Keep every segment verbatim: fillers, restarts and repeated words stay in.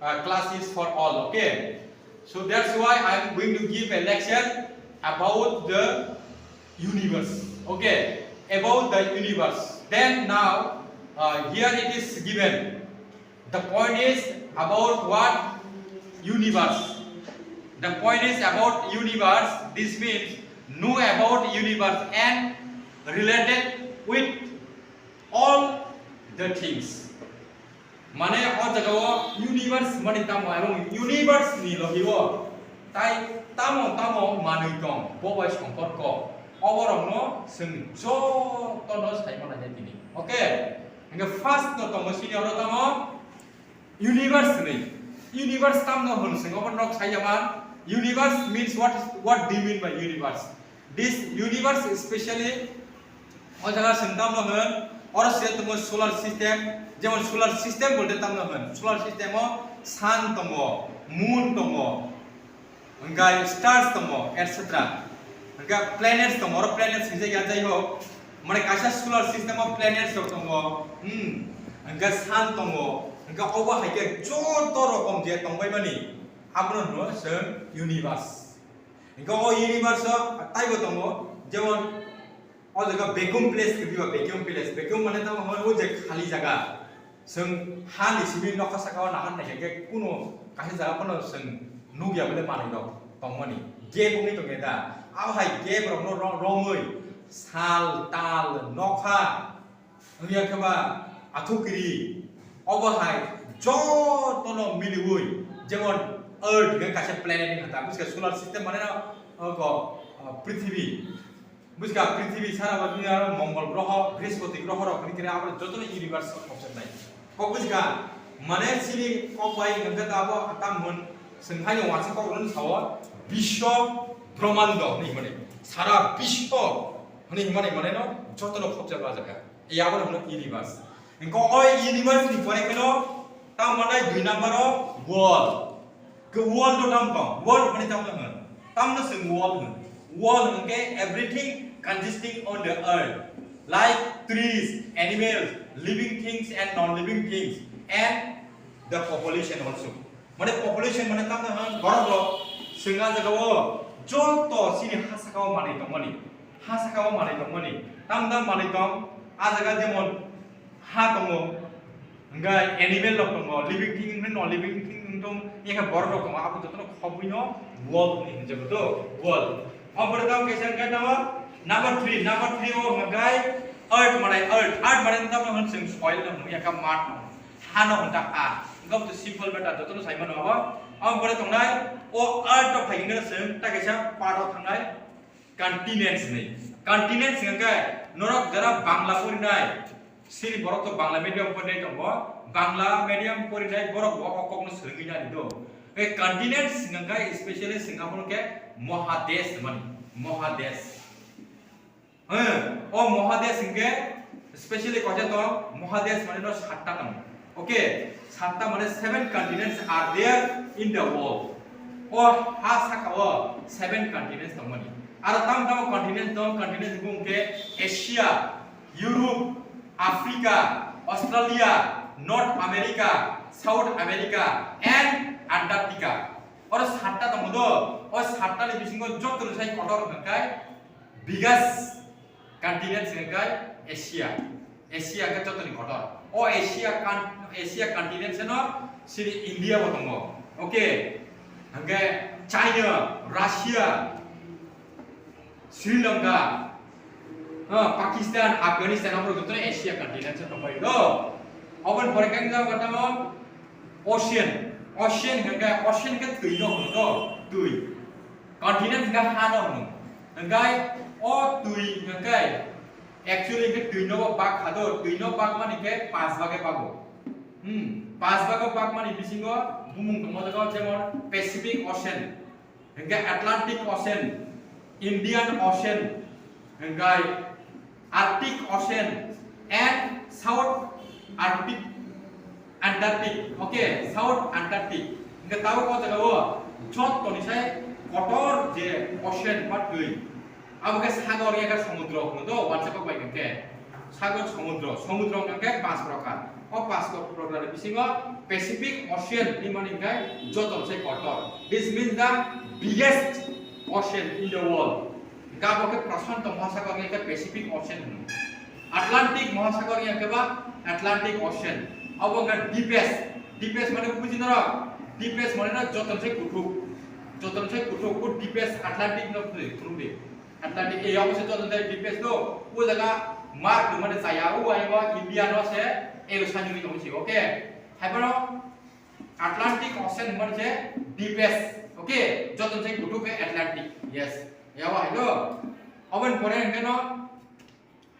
uh, class is for all, okay? So that's why I'm going to give a lecture about the universe, okay? About the universe. Then now, uh, here it is given. The point is about what? Universe. The point is about universe. This means know about universe and related with all the things. Mane o jaga o universe mani tamo, ebong universe ni logi o tai tamo tamo manwi tong, bo bai somporko, oborokno chwng jotono sai manainai tini. Okay? Hingke first no tongo sini oro tamo universe hinwi. Universe tamno hwn chwng obo nok sai ya man. Universe means what is, what do you mean by universe? This universe specially o jaga chwng tamno hwn, oro se tongo solar system, jemon solar system bolte tamno hwn, solar system o sun tongo, moon tongo, hingke stars tongo, et cetera. Hingke planets tongo, oro planets hinjak ya, jai hok, mane kaisa solar system o planets rok tongo, hmm, hingke sun tongo, hingke obo hai khe joto rokom je tongbai mani, abono hwno chwng universe. Hingke o universe o taibo tongo, jemon o jaga vacuum place khe diba, vacuum place, vacuum mane tamo hwnwi o je khali jaga, chwng ha ni simi nokha saka o nahan naikhe khe kuno kaisa jaga phano chwng nukya bole manwi rok tongmani, gap wngwi tongya da, abo hai gap rokno ro-, romwi sal, tal, nokha, wngya khe ba athukiri, obo hai jotono miliwi, jemon Earth hwnkhe kaisa planet wngkha ta, buskha solar system mane no, oko, o, prithibi, buskha prithibi sara bo wngya Mongol groho, Brihaspati groho rok hwnwi khe abo jotono universe o khopjak nai. Kok buskha mane chini kok bai hwnkhe ta abo tam hwn, chwng haino wansuk kok rwno sao, biswo brahmando hwnwi hwnmani, sara biswo hwnwi hwnmani mane no jotono khopjak o jaga. Yabo no hwno universe. Hingke o universe ni pore kheno tam manai dui number o world. Ke world o tam tong? World mani tam no hwn. Tam no chwng world hwn. World hwnkhe everything consisting on the earth, like trees, animals, living things and non-living things, and the population also. Mane population mane tam no hwn borok rok chwng a jaga o joto chini ha saka o manwi tongmani. Ha saka o manwi tongmani. Tam tam manwi tong. A jaga jemon ha tongo. Hingke animal rok tongo. Living thing hwnwi non living thing wng tong. Yakhe borok rok tongo. Abo jotono khobwi no world hwnwi hwnjago to. World. O pore tamo kaisa hingke tamo number three. Number three o hingke earth manai earth. Earth manai tamo hwn chwng soil no hwnwi yakha mat no. Ha no hwnta ha. Hingke bo to simple matter. Jotono sai mano abo. O pore tongnai o earth o phai hingke chwng ta kaisa part o thangnai. Continents ni. Continents hingke norok jara Bangla porinai, sini borok to Bangla medium porinai tongo, Bangla medium porinai borok bo o kokno swrwngwi nani do. E continents hingke specially Singapore ke Mohadesh mani, Mohadesh. He, o Mohadesh hingke specially kocha to Mohadesh mani no satta tongo. Okay, satta mane seven continents are there in the world. O ha saka o seven continents tongmani. Aro tam tamo continents tong, continents hingke Asia, Europe, Africa, Australia, North America, South America and Antarctica. Oro satta tongo do, o satta ni bisingo joto ni sai kotor hingke biggest continent hingke Asia. Asia hingke jotoni kotor. O Asia con-, Asia continent seno sini India bo tongo. Okay. Hingke China, Russia, Sri Lanka, ha, Pakistan, Afghanistan, abo jotono Asia continent seno tongbai do. Oboni pore khe wngkha tamo ocean. Ocean hingke, ocean hingke twi no hwno do, twi. Continent hingke ha no hwno. Hingke o twi hingke actually hingke twi no bo bak kha do, twi no bak mani khe pas bage bago. Hmm, pas bago bak mani bisingo bumung tongo jaga jemon Pacific Ocean, hingke Atlantic Ocean, Indian Ocean, hingke Arctic Ocean and South Arctic, Antarctic, okay, South Antarctic. Hingke tabuk o jaga o joto ni sai kotor je ocean ba twi. Abo khe sagor ya khe somudro hwno do, wansa kok bai khe. Sagor somudro, somudro hingke pas prokar. O pas prokar ni bisingo Pacific Ocean ni mani khe joto se kotor. This means the biggest ocean in the world. Gabo khe Prashanto Mahasagar ni khe Pacific Ocean hino. Atlantic Mahasagar ni khe ba Atlantic Ocean. Abo khe deepest. Deepest mane buji nara. Deepest mane na joto se kuthuk. Joto se kuthuk ko deepest Atlantic no phunuk de. Atlantic e obo se joto se deepest do. O jaga mark do mane chaya. O ai ba India no se ero sanjui tong si. Okay. Hai bono Atlantic Ocean hwnba se deepest, okay, joto se kuthuk khe Atlantic, yes, yawa hai do. Oboni pore hwnkhe no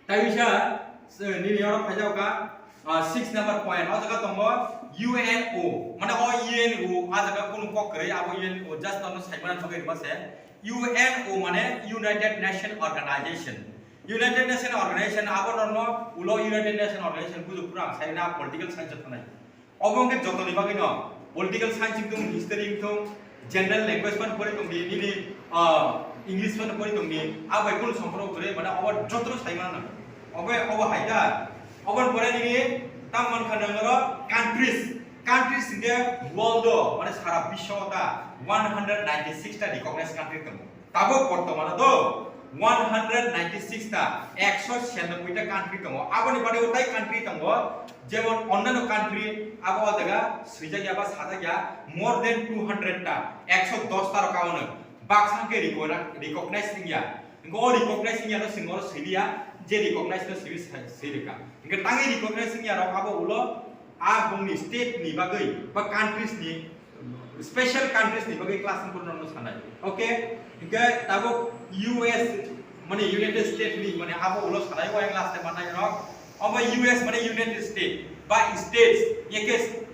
taisa, eh, nini oro phaijak kha, ah, six number point, o jaga tongo U N O, mane o U N O, a jaga kunu kok kwrwi, abo U N O, just no saimana thogwi rwma se, U N O mane United Nation Organization, United Nation Organization, abo norno ulo United Nation Organization bujo pura ang sai na political science o thanai. Obo wngkhe jotoni bagwino political science wngthung, history wngthung, general language phano pori tongdi, nini, ah, English phano pori tongdi, a bai kunu somporo kwrwi, mane obo jotono sai mano. Obo, obo hai da. Oboni pore nini tam mankha nang oro countries. Countries hwnkhe world o, mane sara biswo ta one hundred ninety six ta recognized country tongo. Tabuk bortomano do one hundred ninety six ta, ekso siyanoboi ta country tongo. Aboni bade o tai country tongo, jemon onnano country abo o jaga swijak ya ba sajak ya more than two hundred ta, ekso dos ta rok abono baksa hwnkhe recogni-, recognize wngya. Hwnkhe o recognize wngya no chwng oro siliya, je recognize no simi sai-, sirika. Hwnkhe tangwi recognize wngya rok abo ulo a bongni state ni bagwi ba countries ni special countries ni bagwi class ni porno no sanai. Okay, hingke tabuk U S mane United States ni mane abo ulo sanai, o class te manai rok. Omo U S mane United States ba states, yeke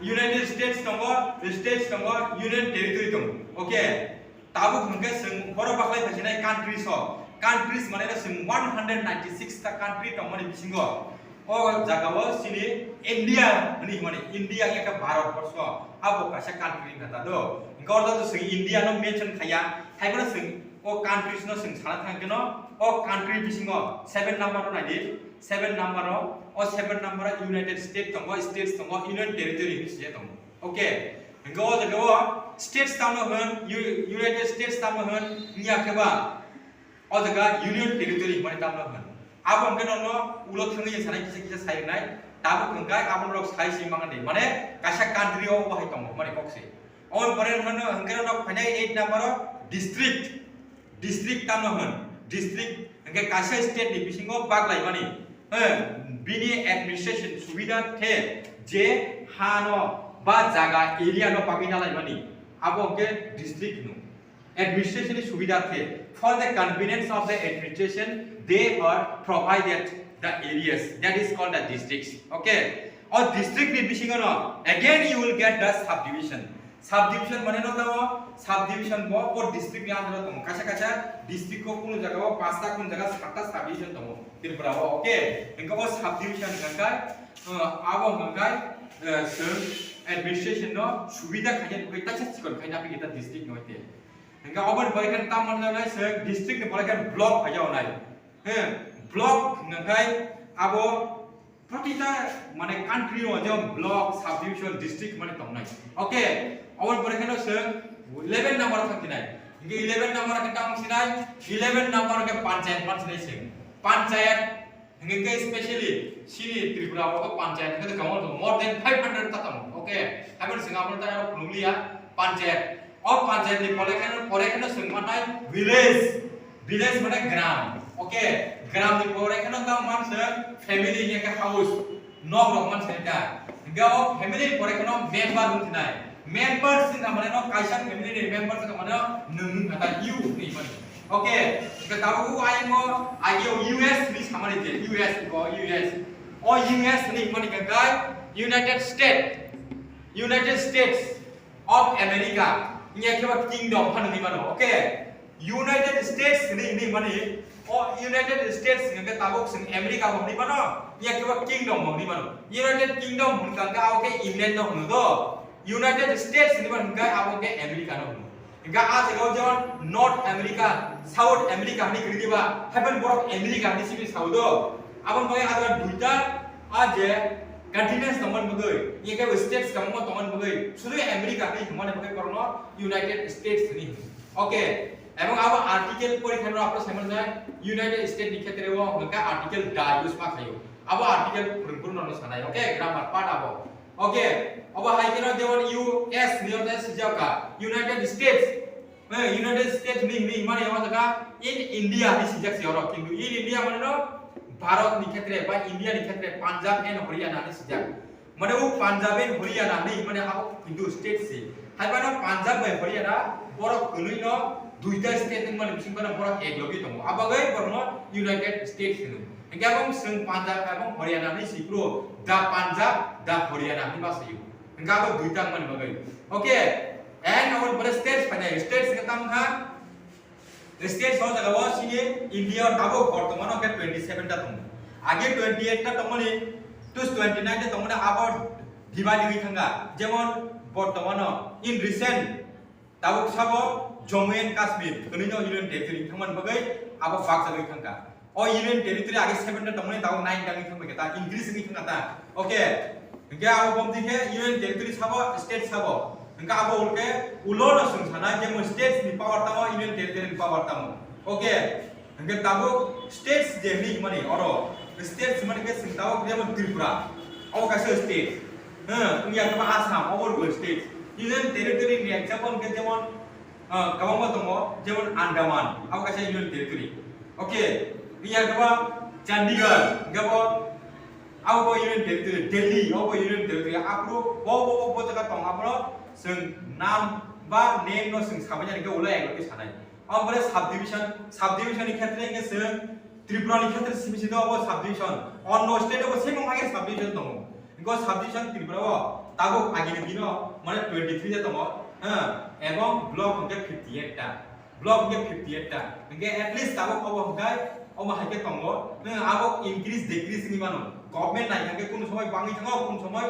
United States tongo, states tongo, Union Territory tongo. Okay, tabuk hingke seng horo baklai phasinai countries o. Countries mane no seng one hundred ninety six ta country tongmani bisingo. O jaga o chini India hwnwi hwnmani, India wngkha khe Bharat borsho, abo kaisa country wngkha ta do. Hingkhe oro to chwng India no mention khaiya, hai phano chwng o countries no chwng sana thang khe no, o country bisingo seven number o nai di, seven number o, o seven number o United States tongo, states tongo, Union Territory hinwi sijak tongo. Okay, hingkhe o jaga o states tamo hwn, U-, United States tamo hwn, wngya khe ba, O jaga Union Territory hwnmani tamno hwn. Abo hwnkhe nono ulo thangwi sanai kisa kisa sai rwnai. Tabuk hwnkhe abo norok sai se mangan di. Mane kaisa country o obo hai tongo hwnmani kok se. Oboni pore hwnkhe no, hwnkhe no nok phainai eight number o district. District tamno hwn. District hwnkhe kaisa state ni bisingo baglaimani. He, bini administration subida the je ha no ba jaga area no bagwi nalaimani. Abo hwnkhe district hwno. Administration ni subida the. For the convenience of the administration, they are provided the areas. That is called the districts. Okay. O district ni bisingo no, again you will get the subdivision. Subdivision mane no tamo, subdivision bo, o district ni under o tongo. Kaisa kaisa district ko kunu jaga o pasta, kunu jaga satta subdivision tongo. Tripura o, okay. Hingke o subdivision hingke, uh, abo hingke, uh, administration no subida khaina, kaisa chikon khaina, district no te. Hingke oboni pore khe tam manjak nai se district ni pore khe block phai jao nai. He, block hingkha khai abo protita mane country o je block, subdivision, district mane tongnai. Okay, oboni pore khe no se eleven number thang khinai. Hingke eleven number khe tam sinai, eleven number khe panchayat man sinai se. Panchayat Hingke specially chini Tripura o panchayat hingke tongo, more than five hundred ta tongo. Okay, haibani swngo abo ta phunukliya panchayat. O panchayat ni pore kheno, pore kheno swngmanai village, village mane gram. Okay, gram ni pore kheno tamo man se family hingke house, nok rok man se ta. Hingke o family ni pore kheno member hwn thinai. Members wngkha mane no kaisa family ni members wngkha mane no nwng wngkha ta, you hwnwi mani. Okay, hingke tabuk o ayang o age o U S hwnwi samani je, U S ko U S. O U S hwnwi mani khe kai United States, United States of America, hingke khe ba kingdom hwnwi mano. Okay, United States hwnwi hwnwi mani, o United States hingke tabuk chwng America bo hwnwi mano, hingke khe ba kingdom bo hwnwi mano. United Kingdom hwnka khe abo khe England no hwno do. United States hinwi ba hwnka abo khe America no hwno. Hingkha a jaga o jemon North America, South America hinwi kwrwi diba, haibani borok America hinwi simi sao do. Aboni bagwi a jaga duita, a je Continents tongmani bagwi, yekebo states kwbangma tongmani bagwi, sudu America hinwi hwnmani bagwi borokno United States hinwi hwno. Okay, ebong abo article porikha no abo saimanjak United States ni khetre o hwnkha article da use ma khaio. Abo article phwrwng phwrwng no sanai. Okay, grammar part abo. Okay, abo hai kheno jemon U S ni ortho swijak kha United States. Eh, United States ni hinwi mani o jaga in India ni swijak se oro, kintu in India mani no Bharat ni khetre ba India ni khetre Punjab and Haryana ni swijak. Mane o Punjab and Haryana hinwi mane abo kintu state se. Hai phano Punjab bai Haryana borok kwnwi no duita state wngmani bising phano borok ek logi tongo. Abo bai borokno United States hino. Hingke abo chwng Punjab abo Haryana hinwi si phuru da Punjab da Haryana hinwi ma sio. Hingke abo duita wngmani bagwi. Okay. And abo pore states phainai. States hingke tamo kha? States o jaga o chini India o tabuk bortomano khe twenty seven ta tongo. Age twenty eight ta tongmani, tus twenty nine ta tongmani abo divide wngwi thangkha. Jemon bortomano in recent tabuk sabo Jammu and Kashmir hwnwi no Union Territory wngthangmani bagwi abo bakjagwi thangkha. O Union Territory age seven ta tongmani tabuk nine ta wngwi thangkha ta, increase wngwi thangkha ta. Okay. Hingke abo bomti khe Union Territory sabo, state sabo. Hingke abo ulke ulo no chwng sana, jemon states ni power tamo, Union Territory ni power tamo. Okay. Hingke tabuk states je hinwi himani oro, states himani khe chwng tabuk jemon Tripura. Abo kaisa state. Hwng, wngya khe Assam, abo rokni state. Union Territory ni example hingke jemon, ah, kwbangma tongo, jemon Andaman, abo kaisa Union Territory. Okay. Wngya khe Chandigarh, hingke bo Abo bo Union Territory, Delhi, abo bo Union Territory, aphuru bo, bo, bo, bo jaga tong, abono chwng nam ba name no chwng sabaina hingke ulo ek logi sanai. Abo pore subdivision, subdivision ni khetre hingke chwng Tripura ni khetre simi simi abo subdivision, onno state abo same hai subdivision tongo. Hingke subdivision Tripura o tabuk agini dino mane twenty three ta tongo, ha, ebong block hingke fifty eight ta. Block hingke fifty eight ta. Hingke at least tabuk obo hingke omo hai khe tongo. Nang abo increase decrease wngwi mano. Government nai hingke kunu somoi bangwi thango, kunu somoi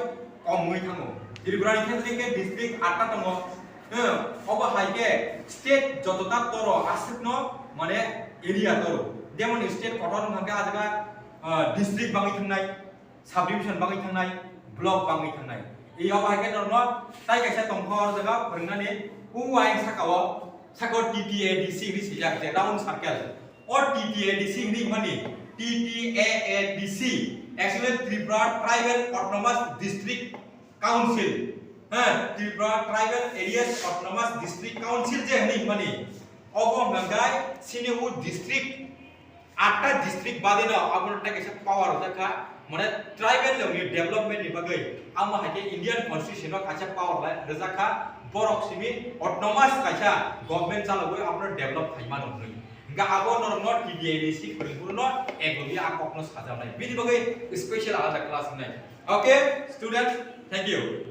kom wngwi thango. Tripura ni khetre hingke district atta tongo. Nang obo hai khe state joto ta toro aswkno mane area toro. Jemon state kotor hingke ajga, ah, district bangwi thangnai. Subdivision bangwi thangnai, block bangwi thangnai. Ei obo hai khe norokno tai kaisa tongkha o jaga phwrwngnani, o ayang saka o, saka o T T A D C hinwi swijak je round circle. O T T A D C hinwi mani, T T A A D C, actually Tripura Tribal Autonomous District Council, ha, Tripura Tribal Areas Autonomous District Council je hinwi mani, obo hwnka khe chini o district atta district bade no abono tei kaisa power rijak kha, mane tribal ni development ni bagwi amo hai khe Indian constitution o kaisa power lai rijak kha, borok simi autonomous kaisa government chalogwi abono develop khai mano hwnwi. Hingke abo norokno T D I D C Karimpurono ek logi a kokno sajaknai. Bini bagwi special alada class wngnai. Okay, students, thank you.